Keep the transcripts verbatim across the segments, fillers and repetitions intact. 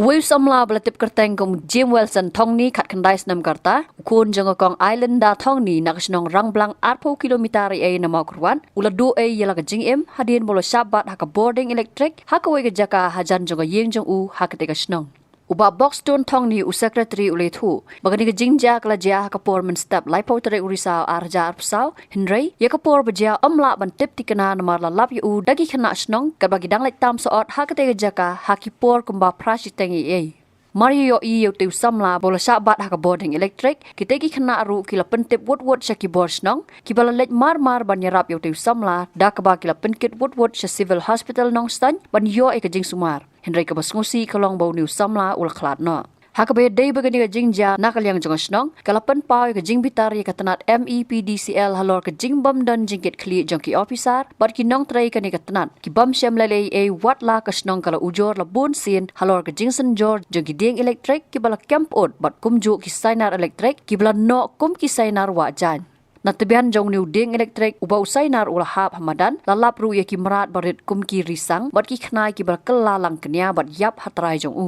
Uwei u samla ba la tip kyrteng kum u Jim Wilson Thongni, khatkhyndai snem ka rta, u khun jong ka kong Islinda Thongni na ka shnong Rangblang, arphew kilometer ïa ei na Mawkyrwat, u la duh ei ïa la ka jingim hadien ba u la shah bat ha ka bording elektrik ha kawei ka jaka hajan jong ka ïing jong u ha katei ka shnong. U Bah Buxton Thongni, u Secretary, u la ïathuh ba kane ka jingjia ka la jia ha ka por mynstep laiphew tarik u Risaw ar hajar arphew saw, hynrei ïa ka por ba jia ym lah ban tip thikna namar la lap ïa u da ki khynnah shnong katba ki dang leit tam sahot ha katei ka jaka ha ki por kumba phra shiteng eiei. Mar ïa ïohi ïa utei u samla ba u la shah bat ha ka bording elektrik, kitei ki khynnah ruh ki la pyntip wut wut sha ki bor shnong kiba la leit mar mar ban ïarap ïa utei u samla, da kaba ki la pynkit wut wut sha Civil Hospital Nongstoiñ ban ïoh ïa ka jingsumar. Hynrei kaba sngewsih ka long ba une u samla u la khlad noh. Ha kaba ïadei bad kane ka jingjia, na ka liang jong ka shnong ka la pynpaw ïa ka jingbitar ïa ka tnat M E P D C L halor ka jingbym don jingkitkhlieh jong ki ophisar bad ki nongtrei kane ka tnat, ki bym shem lei lei ei, wat la ka shnong ka la ujor la bun sien halor ka jingsynjor jong ki dieng elektrik kiba la kem pyut bad kumjuh ki sainar elektrik kiba la noh kum ki sainar wah jaiñ. Na tbian jong une u dieng elektrik uba u sainar u la hap ha madan, la lap ruh ïa ki mrad barit kum ki risang bad ki khnai kiba la kylla lang kñia bad ïap ha trai jong u.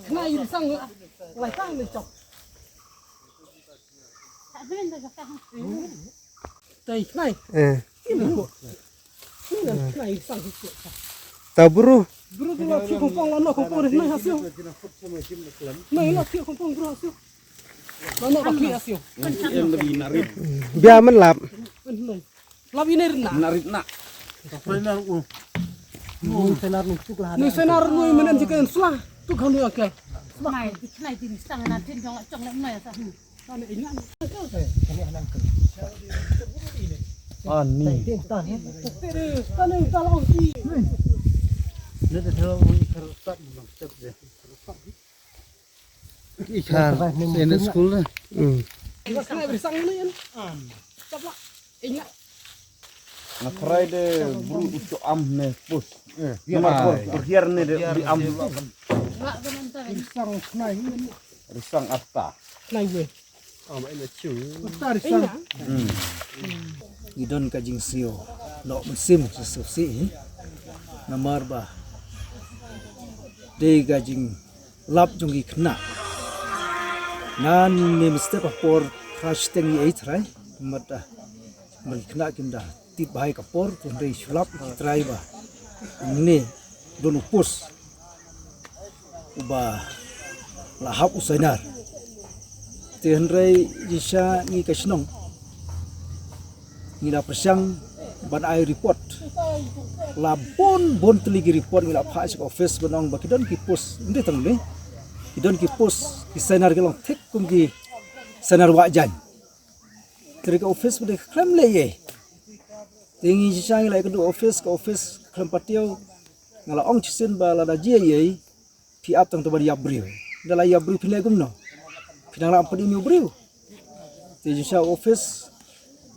Khnai risang, lai tang ne chok. Tai khnai. Eh. Khnai risang. Ta bru. Bru tu la chu kong pong la no kong pong ri hasio. Nai la chu kong pong bru hasio. La no ba kli hasio. Bia man lap. Lap ini ri na. Na rit na. Nui senar nui menen jikan sla. Tu kanu akel. Mai, di khnai di ni stang na tin jong chong le mai sa. Ani. Ikhar, sene school na. Hmm. Nga try de bru ucho am ne pus. Nama ko perhiar ne de di am. Risang arta. Ngi don ka jingsiew noh mynsiem shisha shisha namar ba dei ka jinglap jong ki khynnah. Nangne mynstep ha por phra shiteng eiei trai, mata, mata ki khynnah kim da tip bha ïa ka por, to hynrei shu lap ki trai ba ngi don u post uba la hap u sainar. Te hynrei jingshisha ngi ka shnong ngi la pyrshang ban ai report. La bun bun tylli ki report ngi la phah sha ka office ban ong ba ki don ki post, ym dei tang ne, ki don ki post ki sainar ki long thik kum ki sainar wah jaiñ. Te ka office ba dei ka khlem leh ei. Te ngi jingshisha ngi la ïakynduh office, ka office ka khlem patiew. Nga la ong shisien ba lada jia ei ei, phi ap tang ban ïap briew. Da la ïap briew phin leh kumno? Phin nang la pynim ïa u briew. Te jingshisha office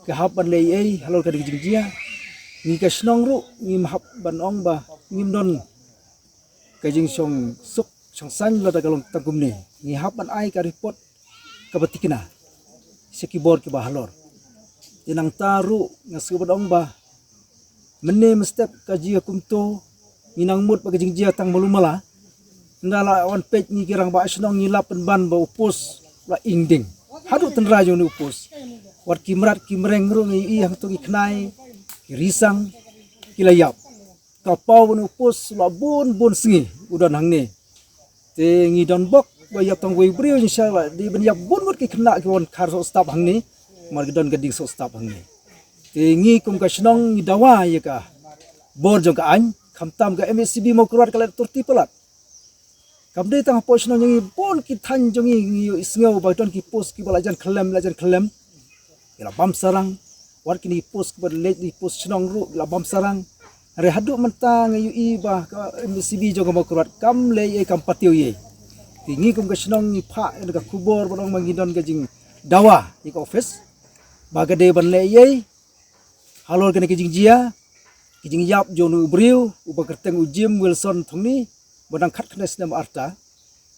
ka hap ban leh ei ei halor kane ka jingjia. Ngi ka shnong ruh ngim hap ban ong ba ngim don ka jingshong suk shong saiñ lada ka long tang kumne. Ngi hap ban ai ka report kaba thikna sha ki bor kiba halor. Te nangta ruh nga sngewbha ban ong ba mynne mynstep ka jia kumto, ngi nang mut ba ka jingjia tang malu mala. Ynda la wan peit ngi ki rangbah shnong ngi lap pynban ba u post la ing ding. Haduh tynrai jong une u post. Wat ki mrad ki mreng ruh ngi ïohi hangto ki khnai, ki risang, ki la ïap. Ka paw ban u post la bun bun sngi u don hangne. Te ngi don bok ba ïap tang wei briew, jingshisha ba dei ban ïap bun ngut ki khynnah ki wan khar soh stap hangne. Mar ki don ka ding soh stap hangne. Te ngi kum ka shnong ngi dawa ïa ka bor jong ka aiñ, khamtam ka M H C B Mawkyrwat ka la turti palat. Kam dei tang hapoh shnong jong ngi, bun ki thaiñ jong ngi ngi ïohi sngew ba don ki post kiba la jan khyllem, la jan khyllem. Ki la bam sarang, wat kine ki post kiba leit, ki post shnong ruh ki la bam sarang. Hynrei haduh mynta nga ïohi ba ka M H C B jong ka Mawkyrwat kam leh ei, kam patiew ei. Te ngi kum ka shnong ngi phah ïa ka khubor ba long ba ngi don ka jingdawa ïa ka office ba ka dei ban leh ei ei halor kane ka jingjia, ka jingïap jong une u briew uba kyrteng u Jim Wilson Thongni, ba dang khatkhyndai snem arta,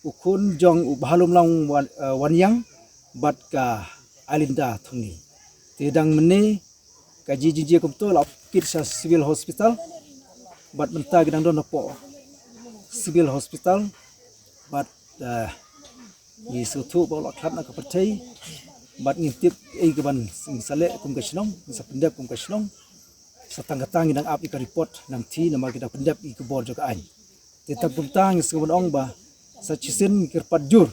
u khun jong u Bhalumlang Wan-, eh, Wanïang bad ka Islinda Thongni. Te dang mynne ka jingjia kumto la kit sha Civil Hospital bad mynta ki dang don hapoh Civil Hospital. Bad, eh, ngi sngewthuh ba u la khlad na ka pyrthei. Bad ngim tip ei ka ban sa leh kum ka shnong, ngi sa pyndep kum ka shnong. Sa tang kata ngi dang ap ïa ka report nangta namar ki da pyndep ïa ka bor jong ka aiñ. Te tang kumta ngi sngewbha ban ong ba sa shisien ngi kyrpad jur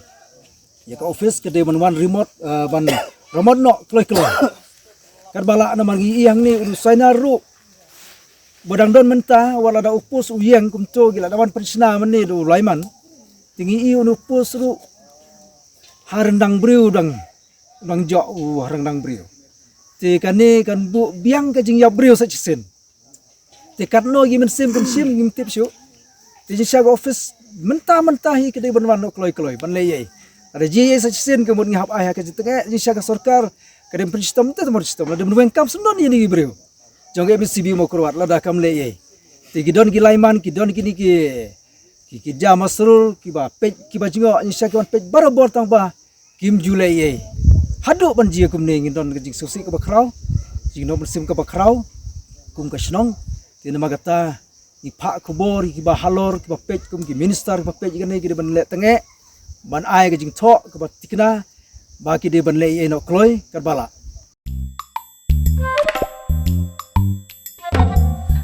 ïa ka office ka dei ban wan remote, eh, ban remote noh kloi kloi. Katba lah namar ngi ïa hangne u Sainar ruh ba dang don mynta, wat la da u post u ïeng kumto, ki la da wan pynshna mynne da u Laiman. Te ngi ïohi u post ruh ha ryndang briew dang, dang jok u ha ryndang briew. Te kane kan buh biang ka jingïap briew sa shisien. Te katno ki mynsiem kan shim ngim tip shuh. Te jingshisha ka office mynta mynta hi ka dei ban wan noh kloi kloi ban leh ei ei. Lada jia ei ei sa shisien ka mut ngi hap ai ha ka jingtngeh, jingshisha ka sorkar ka dei ban pynshitom te ban shitom, lada ban weng kam sngewdon ïa kine ki briew jong ka M S C B Mawkyrwat lada kam leh ei ei. Te ki don ki Laiman, ki don kine ki, ki, ki Jamasrur, kiba peit, kiba jngoh, jingshisha ki wan peit barabor tang ba kim ju leh ei ei. Haduh ban jia kumne ngin don ka jingsngewsih kaba khraw, jingnong mynsiem kaba khraw kum ka shnong. Te namar kata ngi phah khubor ïa kiba halor, kiba peit kum ki minister, kiba peit ïa kane, ki dei ban leh tngeh ban ai ka jingthoh kaba thikna ba ki dei ban leh ei ei noh kloi katba lah.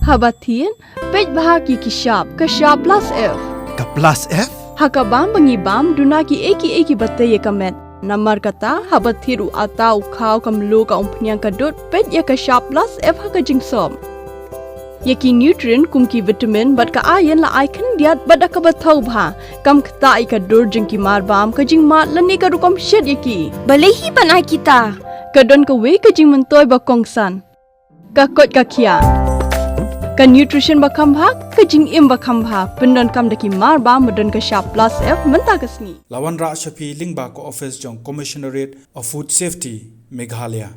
Haba thied, peit bha ki ki shap, ka shap plus F. Ka plus F? Ha ka bam ba ngi bam, duna ki ei ki ei kiba tei ïa ka met. Namar kata, haba thied u atta, u khaw, ka mluh, ka umphniang, ka dud, peit ïa ka shap plus F ha ka jingsop. Ïa ki nutrient kum ki vitamin bad ka iron la ai khyndiat bad da kaba thaw bha. Kam ktah ïa ka dur jong ki mar bam, ka jingmad lane ka rukom shet ïa ki. Balei hi ban ai kita? Ka don kawei ka jingmyntoi ba kongsan. Ka koit ka khiah. Ka nutrition ba kham bha, ka jingim ba kham bha. Pyndonkam da ki mar bam ba don ka shap plus F mynta ka sngi. La wanrah sha phi lyngba ka office jong Commissionerate of Food Safety, Meghalaya.